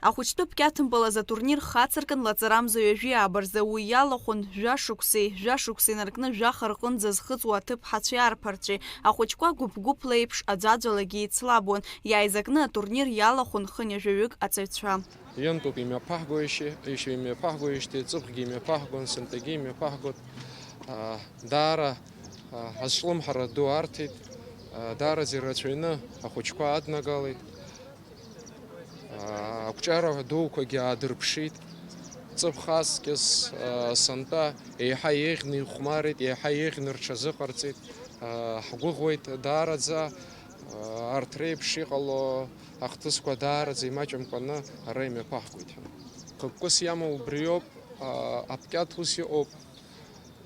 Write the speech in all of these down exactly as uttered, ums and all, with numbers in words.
Ахәыҷтәы ԥкьаҭымпыл азы атурнир хацыркын лаҵарамза ҩажәи ааба рзы, уи иалахәын жәа шықәсеи, жәа шықәса инаркны жәаха рҟынӡа зхыҵуа аҭыԥҳацәеи арԥарцәеи. Ахәыҷқәа гәыԥ-гәыԥла еиԥш аӡәаӡәалагьы еицлабуан. Иааизакны атурнир иалахәын хынҩажәаҩык аҵаҩцәа. Ҩынтәуп имҩаԥаҳгоижьҭеи, ишәа имҩаԥаҳгоижьҭеи, ҵыԥхгьы имҩаԥаҳгон, сынтәагьы имҩаԥаҳгон. Аа, даара, аа, азҿлымҳара ду арҭеит, аа, даараӡа ирацәаҩны ахәыҷқәа аднагалеит. Аа, ақәҿиара дуқәагьы аадырԥшит. Ҵыԥх аҵкьыс, аа, сынтәа еиҳа еиӷьны ихәмарит, еиҳа еиӷьны рҽазыҟарҵеит. Аа, ҳгәыӷуеит даараӡа, аа, арҭ реиԥш иҟало ахҭысқәа даараӡа имаҷымкәаны ара имҩаԥаҳгоит ҳәа. Хықәкыс иамоу убриоуп, аа, аԥкьаҭ ус иҟоуп.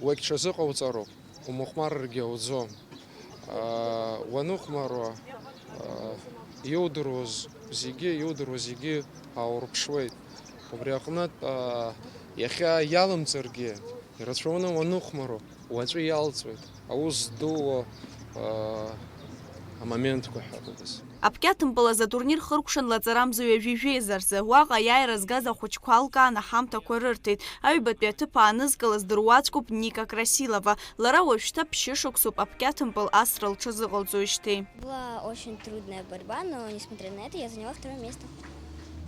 Уагьҽазыҟауҵароуп, умыхәмарыргьы ауӡом. Аа, уаныхәмаруа, аа, иудыруаз зегьы, иудыруа зегьы ааурԥшуеит. Убри аҟнытә, аа, иахьа иалымҵыргьы, ирацәаҩны уаныхәмаруа, уаҵәы иалҵуеит. Аус здууа, аа, амоментқәа ҳәа акәыдаз. Аԥкьаҭымпыл азы атурнир хыркәшан лаҵарамза ҩажәи жәеиза рзы. Уаҟа аиааира згаз ахәыҷқәа алкаан аҳамҭақәа рырҭеит. Аҩбатәи аҭыԥ аанызкылаз дыруаӡәкуп Ника Красилова. Лара уажәшьҭа ԥшьышықәсоуп аԥкьаҭымпыл асра лҽазыҟалҵоижьҭеи. Была очень трудная борьба, но несмотря на это я заняла второе место.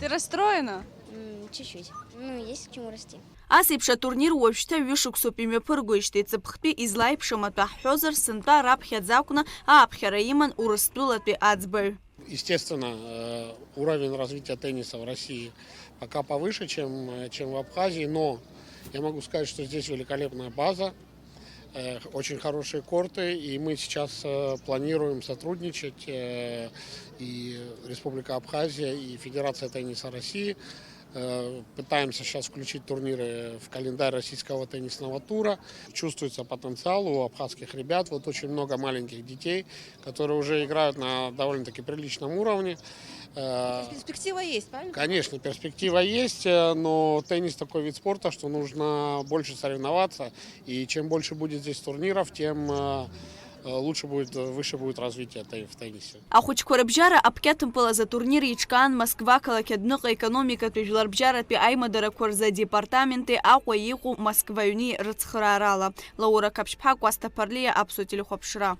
Ты расстроена? М, чуть-чуть. Ну, есть к чему расти. Ас еиԥш атурнир уажәшьҭа ҩышықәсоуп имҩаԥыргоижьҭеи. Ҵыԥхтәи излаиԥшым атәы ҳҳәозар, сынтәа раԥхьаӡа акәны ааԥхьара иман Урыстәылатәи аӡбаҩ. Естественно, э, уровень развития тенниса в России пока повыше, чем, э, чем в Абхазии, но я могу сказать, что здесь великолепная база, э, очень хорошие корты, и мы сейчас, э, планируем сотрудничать, э, и Республика Абхазия, и Федерация тенниса России. Э, пытаемся сейчас включить турниры в календарь российского теннисного тура. Чувствуется потенциал у абхазских ребят. Вот очень много маленьких детей, которые уже играют на довольно-таки приличном уровне. Э, То есть перспектива есть, правильно? Конечно, перспектива есть, э, но теннис такой вид спорта, что нужно больше соревноваться. И чем больше будет здесь турниров, тем, э, э, лучше будет, э, выше будет развитие те-, в теннисе. Ахәыҷқәа рыбжьара аԥкьаҭымпыл азы атурнир еиҿкаан Москва ақалақь адәныҟа економикатәи жәларбжьаратәи аимадарақәа рзы адепартаменти Аҟәа иҟоу Москва аҩни рыцхыраарала. Лаура Қаԥшьԥҳа, Кәасҭа Ԥарлиа, Аԥсуа телехәаԥшра.